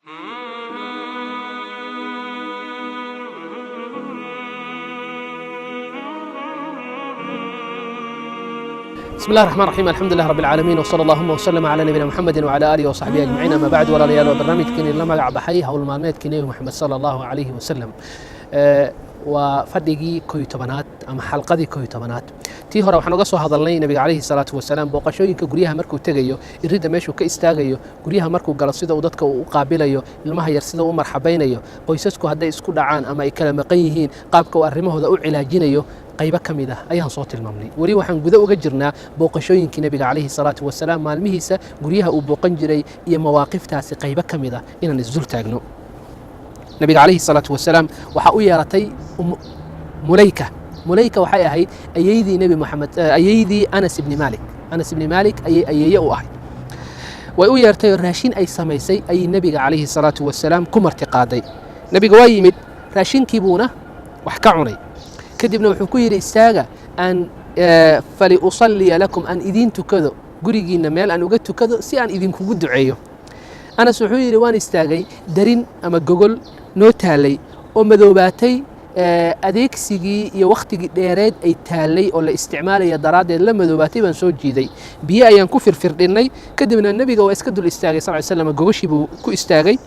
بسم الله الرحمن الرحيم، الحمد لله رب العالمين، وصلى اللهم وسلم على نبينا محمد وعلى آله وصحبه أجمعين، أما بعد. Walaalayaal, waa barnaamijkeenii la magac baxay howl maalmeedkii Nebi Moxamed sala Allahu calayhi wasalam. Waa fadhigii 11aad ama xalqadii 11aad. Tii hore waxaan uga soo hadalnay Nebiga calayhi salaatu wasalaam booqashooyinka guryaha markuu tegayo, iridda meeshuu ka istaagayo, guryaha markuu galo sida uu dadka uu u qaabilayo, ilmaha yar sida uu u marxabaynayo, qoysasku hadday isku dhacaan ama ay kala maqan yihiin qaabka uu arrimahooda u cilaajinayo. Qaybo ka mid ah ayaan soo tilmaamnay. Weli waxaan guda uga jirnaa booqashooyinkii Nebiga calayhi salaatu wasalaam, maalmihiisa guryaha uu booqan jiray iyo mawaaqiftaasi qaybo ka mid ah inaan isdul taagno. Nabiga calayhi salaatu wasalaam waxaa u yeeratay Mulayka. Mulayka waxay ahayd ayeydii Nebi Moxamed, ayeydii Anas ibni Malik. Anas ibni Malik ayay ayeeye u ahayd. Way u yeertay oo raashin ay samaysay ayay Nebiga calayhi salaatu wasalaam ku martiqaaday. Nebiga waa yimid, raashinkii buuna wax ka cunay. Kadibna wuxuu ku yidhi: "Istaaga aan faliusalliya lakum, aan idiin tukado, gurigiinna meel aan uga tukado si aan idinkugu duceeyo." Anas wuxuu yidhi: "Waan istaagay, darin ama gogol noo taalay oo madoobaatay adeegsigii iyo wakhtigii dheereed ay taallay oo la isticmaalaya daraaddeed la madoobaatay baan soo jiiday, biyo ayaan ku firfirdhinnay. Kadibna Nebiga waa iska dul istaagay sal slam, gogoshii buu ku istaagay.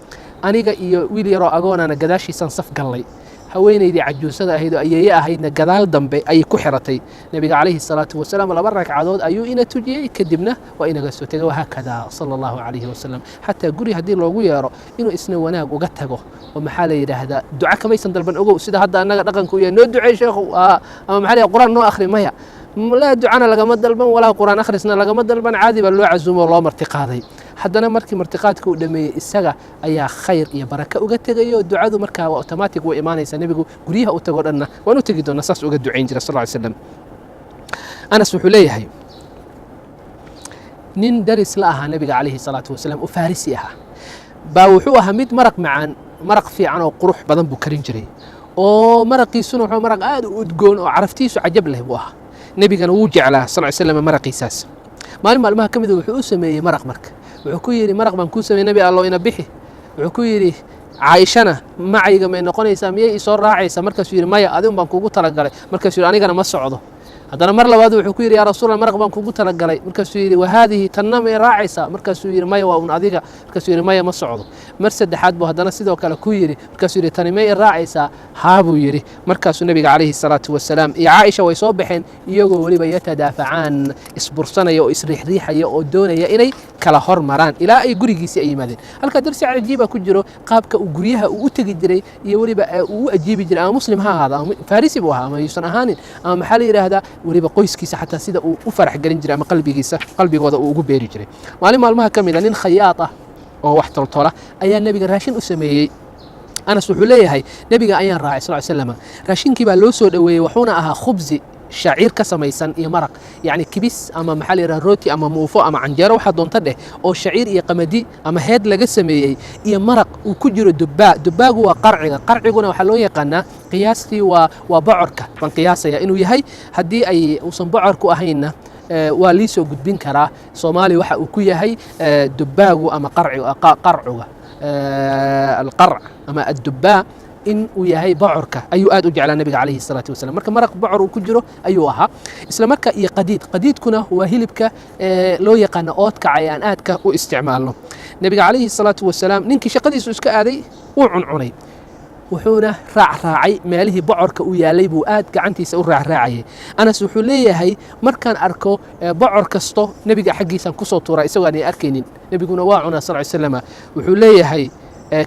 Aniga iyo wiil yaroo agoonaana gadaashiisaan saf gallay. Haweenaydii cajuusada ahayd oo ayeeye ahaydna gadaal dambe ayay ku xiratay. Nebiga calayhi salaatu wasalaam laba ragcadood ayuu ina tujiyey, kadibna waa inaga soo tegay." Wahaakada sala Allahu calayhi wasalam. Xataa guri haddii loogu yeero inuu isna wanaag uga tago oo maxaa la yidhaahdaa, duca kamaysan dalban. Ogow, sida hadda annaga dhaqanku yahay, "Noo ducey sheekhu," ama maxaa la yidhaha, "Qur-aan noo akhri." Maya, laa ducana lagama dalban walaa qur-aan akhrisna lagama dalban. Caadi baa loo casuumo, loo martiqaaday. Haddana markii martiqaadka uu dhameeyey, isaga ayaa khayr iyo baraka uga tegayo. Ducadu markaa waa automatic, way imaanaysaa. Nebigu guryaha u tago dhanna waan u tegi doonaa, saas uga ducayn jira sal ly slam. Anas wuxuu leeyahay: nin daris la ahaa Nebiga calayhi salaatu wasalaam oo Farisi ahaa baa wuxuu ahaa mid maraq macaan, maraq fiican oo qurux badan buu karin jiray, oo maraqiisuna wuxuu maraq aad u udgoon oo caraftiisu cajab leh buu ahaa. Nebigana wuu jeclaa sal ly slam maraqiisaas. Maalin maalmaha ka mida wuxuu u sameeyey maraq. Marka wuxuu ku yidhi: "Maraq baan kuu sameeyey, Nebi Allow, ina bixi." Wuxuu ku yidhi: "Caaishana macayga may noqonaysaa? Miyay isoo raacaysaa?" Markaasuu yidhi: "Maya, adi un baan kuugu talagalay." Markaasuu yidhi: "Anigana ma socdo." Haddana mar labaad wuxuu ku yidhi: "Yaa Rasuul, maraq baan kuugu talagalay." Markaasuu yidhi: "Wahaadihi tanna may raacaysaa?" Markaasuu yidhi: "Maya, waa un adiga." Markaasuu yidhi: "Maya, ma socdo." Mar saddexaad buu haddana sidoo kale ku yidhi. Markaasuu yidhi: "Tani may raacaysaa?" "Haa," buu yidhi. Markaasuu Nebiga calayhi salaatu wasalaam iyo Caaisha way soo baxeen, iyagoo weliba yatadaafacaan, isbursanaya oo isriixriixaya oo doonaya inay kala hormaraan, ilaa ay gurigiisii ay yimaadeen. Halkaa darsi cajiiba ku jiro, qaabka uu guryaha uu u tegi jiray iyo weliba uu u ajiibi jiray, ama Muslim ha ahaado ama Farisi buu ahaa ama yuusan ahaanin, ama maxaa la yidhaahdaa, weliba qoyskiisa xataa sida uu u farax gelin jiray ama qalbigiisa qalbigooda uu ugu beeri jiray. Maalin maalmaha ka mid a nin khayaad ah oo wax toltola ayaa Nebiga raashin u sameeyey. Anas wuxuu leeyahay: "Nebiga ayaan raacay sal slam. Raashinkii baa loo soo dhoweeyey, wuxuuna ahaa khubsi shaciir ka samaysan iyo maraq, yacni kibis ama maxaa la yidhaha, rooti ama muufo ama canjeero, waxaa doonta dheh, oo shaciir iyo qamadi ama heed laga sameeyey iyo maraq uu ku jiro dubbaa. Dubbaagu waa qarciga. Qarciguna waxaa loo yaqaanaa qiyaastii waa bocorka baan qiyaasaya inuu yahay. Haddii ay uusan bocorku ahaynna, waa lii soo gudbin karaa. Soomaaliya waxa uu ku yahay dubbaagu ama qarcuga, alqarc ama addubbaa, in uu yahay bocorka ayuu aad u jeclaa Nabiga calayhi salaatu wasalam. Marka maraq bocor uu ku jiro ayuu ahaa isla marka iyo qadiid. Qadiidkuna waa hilibka loo yaqaano oodkaca ee aan aadka u isticmaalno. Nabiga calayhi salaatu wasalaam ninkii shaqadiisu iska aaday, wuu cuncunay, wuxuuna raacraacay meelihii bocorka uu yaalay buu aad gacantiisa u raacraacayay. Anas wuxuu leeyahay: "Markaan arko bocor kasto, Nebiga xaggiisaan kusoo tuuraa isagoo aanay arkaynin. Nebiguna waa cunaa sal slama." Wuxuu leeyahay: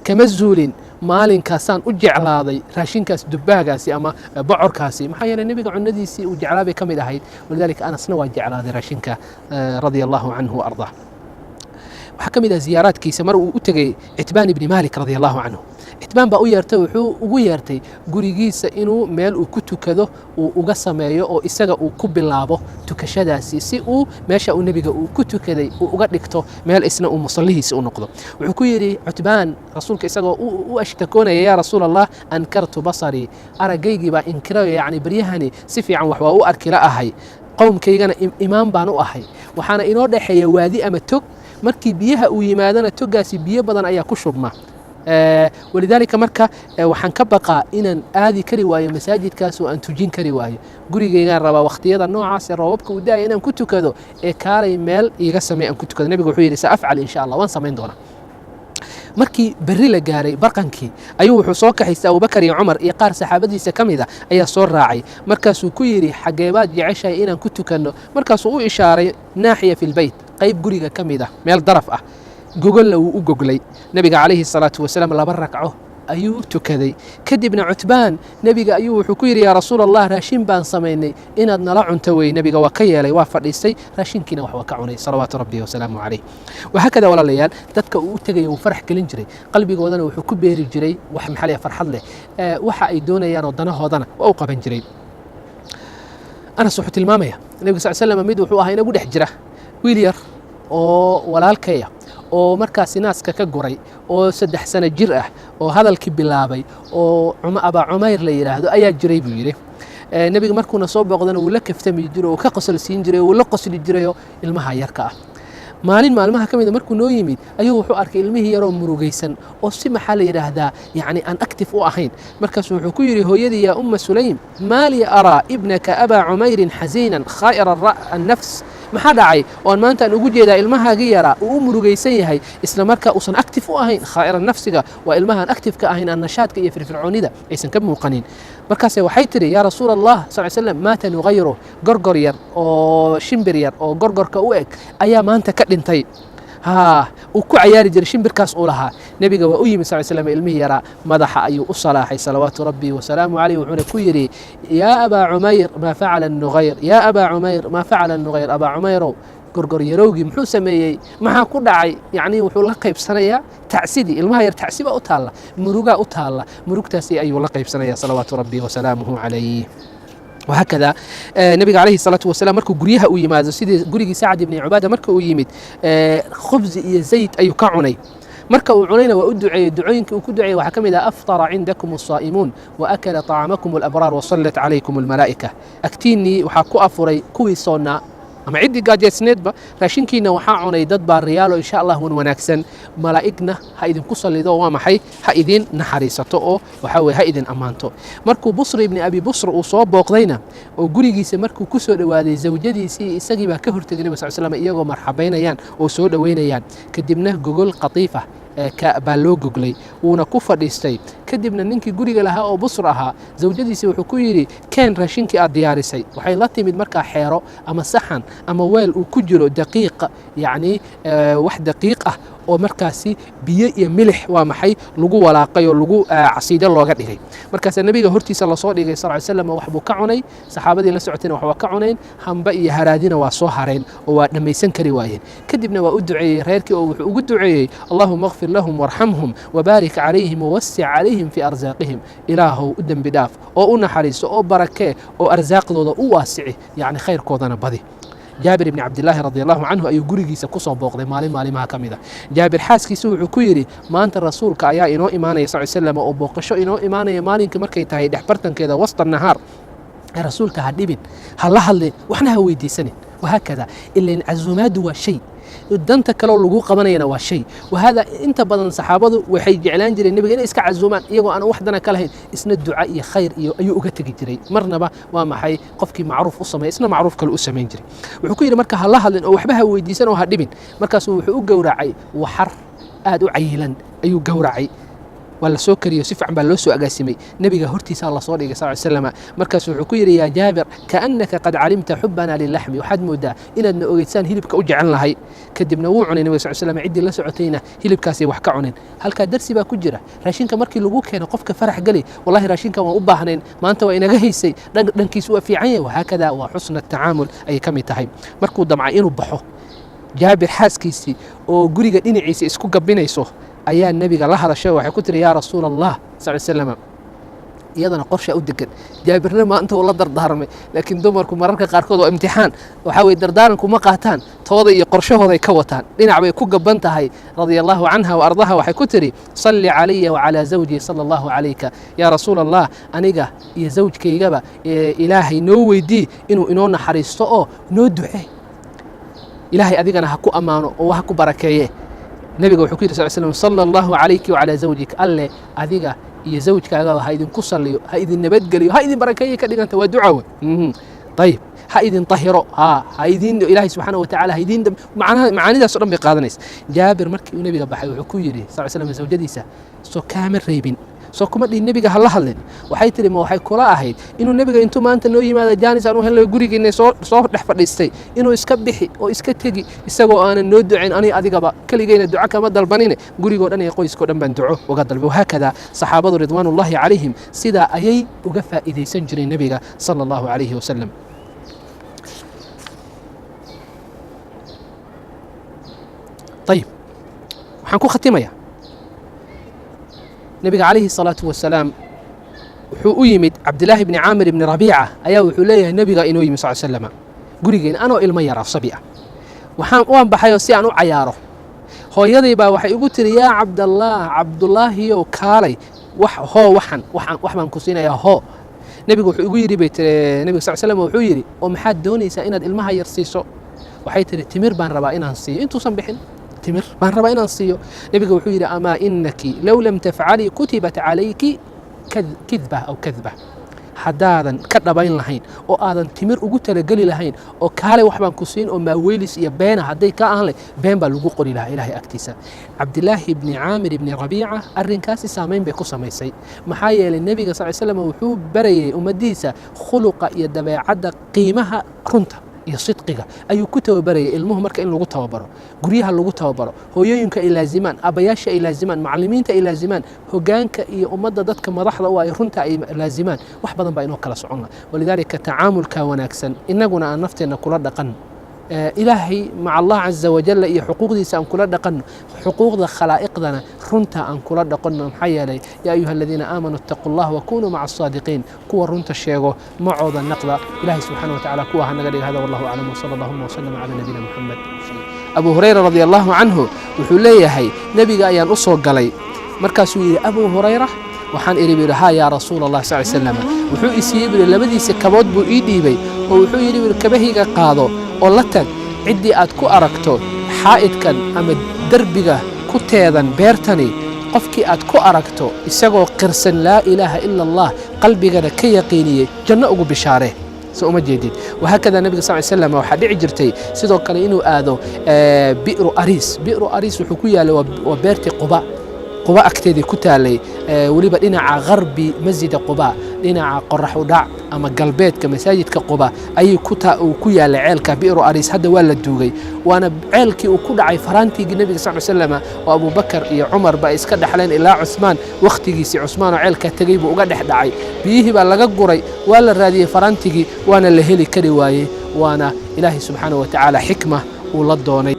"Kama zuulin maalinkaasaan u jeclaaday raashinkaas dubbaagaasi ama bocorkaasi, maxaa yeelay Nebiga cunadiisii uu jeclaa bay ka mid ahayd." Walidaalika Anasna waa jeclaaday raashinka, radia Allahu canhu wa ardaa. Waxaa ka mid ah ziyaaraadkiisa mar uu u tegey Citbaan ibni Malik radia Allahu canhu. Citbaan baa u yeertay, wuxuu ugu yeertay gurigiisa inuu meel uu ku tukado uu uga sameeyo oo isaga uu ku bilaabo tukashadaasi, si uu meesha uu Nebiga uu ku tukaday uu uga dhigto meel isna uu musallihiisa u noqdo. Wuxuu ku yidhi Cutbaan Rasuulka isagoo u ashtakoonaya: "Yaa Rasuul Allah, ankartu basarii, aragaygii baa inkirayo, yacni baryahani si fiican wax waa u arkila ahay. Qowmkaygana imaam baan u ahay, waxaana inoo dhexeeya waadi ama tog. Markii biyaha uu yimaadana togaasi biyo badan ayaa ku shubma." Walidaalika marka waxaan ka baqaa inaan aadi kari waayo masaajidkaas oo aan tujin kari waayo. Gurigeygaan rabaa wakhtiyada noocaas ee roobabka uu daaya inaan ku tukado, ee kaalay meel iiga samey aan ku tukado. Nebigu wuxuu yidhi: "Saafcal insha Allah, waan samayn doonaa." Markii berri la gaaray barqankii ayuu wuxuu soo kaxaystay Abubakar iyo Cumar iyo qaar saxaabadiisa ka mid a ayaa soo raacay. Markaasuu ku yidhi: "Xageebaad jeceshahay inaan ku tukanno?" Markaasuu u ishaaray naaxiya fi lbeyt, qayb guriga ka mid ah, meel daraf ah. Gogolla wuu u goglay. Nebiga calayhi salaatu wasalaam 2 ragco ayuu tukaday. Kadibna Cutbaan nebiga ayuu wuxuu ku yidhi: "Yaa rasuul Allah, raashin baan samaynay, inaad nala cunto wey." Nebiga waa ka yeelay, waa fadhiistay, raashinkiina wax waa ka cunay, salawaatu rabbi wasalaamu calayh. Wahaakada walaalayaal, dadka uu u tegaya wuu farax gelin jiray, qalbigoodana wuxuu ku beeri jiray wax maxaa farxad leh, waxa ay doonayaan oo danahoodana waa u qaban jiray. Anas wuxuu tilmaamaya nebiga sal slam mid wuxuu ahaa inagu dhex jira, wiil yar oo walaalkaya oo markaasi naaska ka guray oo 3 sano jir ah oo hadalkii bilaabay oo Abaa Cumayr la yidhaahdo ayaa jiray buu yidhi. Nebiga markuuna soo booqdana wuu la kaftami jiray oo ka qosol siin jiray oo wuu la qosli jirayoo ilmaha yarka ah. Maalin maalmaha ka mid a markuu noo yimid ayuu wuxuu arkay ilmihii yaroo murugaysan oo si maxaa la yidhaahdaa yacni aan active u ahayn. Markaasuu wuxuu ku yidhi hooyadii: "Yaa umma Sulaym, maa lii araa ibnaka abaa Cumayrin xasiinan khaa'ira annafs? Maxaa dhacay oo aan maanta aan ugu jeedaa ilmahaagii yaraa uu u murugaysan yahay, isla markaa uusan active u ahayn?" Khaa'ira nafsiga waa ilmahaan active ka ahayn, aan nashaadka iyo firfircoonida aysan ka muuqanin. Markaase waxay tidhi: "Yaa rasuul Allah sal slam, maata nugayru, gorgor yar oo shimbir yar oo gorgorka u eg ayaa maanta ka dhintay, haa, uu ku cayaari jiray, shimbirkaas uu lahaa." Nebiga waa u yimid sal slam, ilmihii yaraa madaxa ayuu u salaaxay, salawaatu rabbi wasalaamu caleyh, wuxuuna ku yidhi: "Yaa abaa Cumayr, maa facala nugayr? Yaa abaa Cumayr, maa facala nugayr? Abaa Cumayrow, gorgor yarowgii muxuu sameeyey? Maxaa ku dhacay?" Yacni wuxuu la qaybsanayaa tacsidii ilmaha yar. Tacsi baa u taalla, murugaa u taalla, murugtaasi ayuu la qaybsanaya, salawaatu rabbi wasalaamuhu calayh. Wahaakada nabiga calayhi salaatu wasalaam markuu guryaha uu yimaado, sidii gurigii Sacad ibni Cubaada marka uu yimid, khubsi iyo zayd ayuu ka cunay. Marka uu cunayna waa u duceeyey. Ducooyinka uu ku duceeyey waxaa ka mid ah: "Aftara cindakum asaa'imuun wa akala طacaamakum alabraar wasallat calaykum almalaa'ika." Agtiinnii waxaa ku afuray kuwii soonnaa ama ciddii gaajeysneedba, raashinkiina waxaa cunay dad baariyaalo insha allah wan wanaagsan, malaa'igna ha idinku sallido, waa maxay, ha idin naxariisato oo waxaa weye ha idin ammaanto. Markuu Busri ibni Abi Busr uu soo booqdayna oo gurigiisa markuu ku soo dhowaaday, zawjadiisii isagii baa ka hortegay nabi sal slam iyagoo marxabaynayaan oo soo dhoweynayaan. Kadibna gogol qatiifa baa loo goglay, wuuna ku fadhiistay. Kadibna ninkii guriga lahaa oo Busr ahaa zawjadiisii wuxuu ku yidhi: "Keen raashinkii aad diyaarisay." Waxay la timid markaa xeero ama saxan ama weel uu ku jiro daqiiq, yacni wax daqiiq ah oo markaasi biyo iyo milix waa maxay lagu walaaqay oo lagu casiido looga dhigay. Markaasaa nebiga hortiisa lasoo dhigay sal slam, wax buu ka cunay, saxaabadii la socotayna wax waa ka cunayn, hamba iyo haraadina waa soo hareen oo waa dhammaysan kari waayeen. Kadibna waa u duceeyey reerkii oo wuxuu ugu duceeyey: "Allahuma اغfir lahum warxamhum wabaarik calayhim wawasic calayhim fi arsaaqihim." Ilaahow u dembi dhaaf oo u naxariiso oo barakee oo arsaaqdooda u waasici, yacni khayrkoodana badi. Jaabir ibni Cabdilaahi radi allahu canhu ayuu gurigiisa ku soo booqday maalin maalimaha ka mid a. Jaabir xaaskiisa wuxuu ku yidhi: "Maanta rasuulka ayaa inoo imaanaya sal slam oo booqasho inoo imaanaya maalinka markay tahay dhexbartankeeda, wasta nahaar. Ee rasuulka ha dhibin, ha la hadlin, waxna ha weydiisanin." Wahaakada ilan casuumaaddu waa shay, danta kaleo lagu qabanayana waa shay. Wahada inta badan saxaabadu waxay jeclaan jireen nebiga inay iska casuumaan iyagoo aan wax dana ka lahayn, isna duca iyo khayr iyo ayuu uga tegi jiray. Marnaba waa maxay qofkii macruuf u sameeya isna macruuf kale u samayn jiray. Wuxuu ku yidhi marka: "Ha la hadlin oo waxba ha weydiisan oo ha dhibin." Markaasuu wuxuu u gowracay waxar aad u cayilan ayuu gowracay, waa la soo kariyo, si fiican baa loo soo agaasimay. Nebiga hortiisaa lasoo dhigay sal slam. Markaasuu wuxuu ku yidhi: "Yaa Jaabir, kaannaka qad calimta xubana lilaxmi, waxaad moodaa inaadna ogeysaan hilibka u jecel lahay." Kadibna wuu cunay nebiga sal slam, ciddii la socotayna hilibkaasay wax ka cuneen. Halkaa darsi baa ku jira: raashinka markii lagu keeno qofka farax geli. "Wallahi raashinkan waan u baahnayn, maanta waa inaga haysay, dhankiisu waa fiican yahay." Wahaakada waa xusna tacaamul ayay ka mid tahay. Markuu damcay inuu baxo, Jaabir xaaskiisii oo guriga dhinaciisa isku gabinayso ayaa nebiga la hadashay. Waxay ku tiri: "Yaa rasuula allah sal slam." Iyadana qorshaa u degan, Jaabirna maanta uu la dardaarmay, laakiin dumarku mararka qaarkood waa imtixaan. Waxaa weye dardaaranku ma qaataan, tooda iyo qorshahooday ka wataan, dhinac bay ku gaban tahay. Radia allahu canha wa ardaha. Waxay ku tiri: "Salli calaya wacalaa zawjii, sala allahu calayka yaa rasuula allah. Aniga iyo zawjkaygaba ilaahay noo weydii inuu inoo naxariisto oo noo ducee. Ilaahay adigana ha ku ammaano oo ha ku barakeeye." Nebiga wuxuu ku yidhi sal slam: "Sala Allahu calayki wacalaa zawjik." Alle adiga iyo zawjkaaga ha idinku salliyo, ha idin nabadgeliyo, ha idin barakeeye, ka dhiganta waa duca. Ayib, ha idin tahiro, ha idin Ilaahay subxaana wa tacaala ha idin macnaha macaanidaas o dhan bay qaadanaysa. Jaabir markii uu nebiga baxay, wuxuu ku yidhi sal slam zawjadiisa: "Soo kaama reebin? Soo kuma dhihin nebiga ha la hadlin?" Waxay tihi: "Ma waxay kula ahayd inuu nebiga intuu maanta noo yimaado, jaanis aan u helnay, gurigeena soo dhex fadhiistay, inuu iska bixi oo iska tegi isagoo aanan noo ducayn? Ani adigaba keligeyna duco kama dalbanine, gurigoo dhan iyo qoyskao dhan baan duco uga dalbay." Wahaakada saxaabadu ridwaanullahi calayhim sidaa ayay uga faa'iidaysan jireen nebiga sala Allahu calayhi wasalam. Ayib, waxaan ku khatimaya, nebiga calayhi الsalaatu wasalaam wuxuu u yimid Cabdilaahi bni Caamir ibni Rabiica ayaa wuxuu leeyahay: "Nebiga inoo yimid sal slama gurigeena anoo ilmo yaraa, sabi ah. Waxaan waan baxayoo si aan u cayaaro, hooyaday baa waxay igu tiri: 'Yaa Cabdallaah, Cabdulaahiyow, kaalay, wax hoo, waxan waxaan wax baan ku siinayaa, hoo.' Nebigu wuxuu igu yidhi," bay tiri, nebiga sal slam wuxuu yidhi: 'Oo maxaad doonaysaa inaad ilmaha yar siiso?' Waxay tiri: 'Timir baan rabaa inaan siiyo, intuusan bixin timir baan rabaa inaan siiyo.' Nebiga wuxuu yidhi: 'Amaa inaki low lam tafcalii kutibat calayki kidba aw kadba.' Haddaadan ka dhabayn lahayn oo aadan timir ugu talageli lahayn oo kaalay wax baan ku siin oo maaweylis iyo beena hadday ka ahaan lahayd, been baa lagu qori lahaa Ilaahay agtiisa." Cabdilaahi ibni Caamir ibni Rabiica arrinkaasi saamayn bay ku samaysay, maxaa yeelay nebiga sal slam wuxuu barayay ummaddiisa khuluqa iyo dabeecadda, qiimaha runta iyo sidqiga ayuu ku tababarayay. Ilmuhu marka in lagu tababaro, guryaha lagu tababaro, hooyooyinka ay laazimaan, aabbayaasha ay laazimaan, macallimiinta ay laazimaan, hogaanka iyo ummadda dadka madaxda u ay runta ay laazimaan, wax badan baa inoo kala socon laha. Walidaalika tacaamulka wanaagsan innaguna aan nafteenna kula dhaqan, Ilaahay maca Allah caza wajalla iyo xuquuqdiisa aan kula dhaqanno, xuquuqda khalaa'iqdana runta aan kula dhaqanno, maxaa yeelay: "Yaa ayuha aladiina aamanuu ittaquu Allah wakunuu maca asaadiqiin." Kuwa runta sheego macooda naqda. Ilahay subxaana wa tacala kuwa ha naga dhiga. Hada wallahu aclam, wsala allahuma wasalama cala nabiyina Muxamed. Abu Hurayra radia Allahu canhu wuxuu leeyahay: "Nebiga ayaan u soo galay. Markaasuu yidhi: 'Abu Hurayra.' Waxaan idhi," buu yidhi, 'haa, yaa Rasuul Allah sal slam.' Wuxuu i siiyey," buu yidhi, "labadiisa kabood buu ii dhiibay oo wuxuu yidhi," buu yidhi, 'kabahayga qaado oo la tag ciddii aad ku aragto xaa'idkan ama derbiga ku teedan beertani. Qofkii aad ku aragto isagoo qirsan laa ilaaha ila Allah, qalbigana ka yaqiiniyey, janno ugu bishaare.'" So uma jeedid? Wahaakada nabiga sal slam waxaa dhici jirtay sidoo kale inuu aado Bi'ru Ariis. Bi'ru Ariis wuxuu ku yaalay waa beertii Quba, Quba agteedii ku taalay, weliba dhinaca gharbi masjida Quba, dhinaca qorax u dhac ama galbeedka masaajidka Quba ayay uu ku yaalay ceelka Bi'ru Ariis. Hadda waa la duugay, waana ceelkii uu ku dhacay faraantiigii nebiga sal slam oo Abubakar iyo Cumar ba iska dhexleen ilaa Cusmaan wakhtigiisii. Cusmaan oo ceelkaa tegey buu uga dhex dhacay. Biyihii baa laga guray, waa la raadiyey faraantigii, waana la heli kari waayey. Waana Ilaahay subxaana wa tacaala xikma uu la doonay.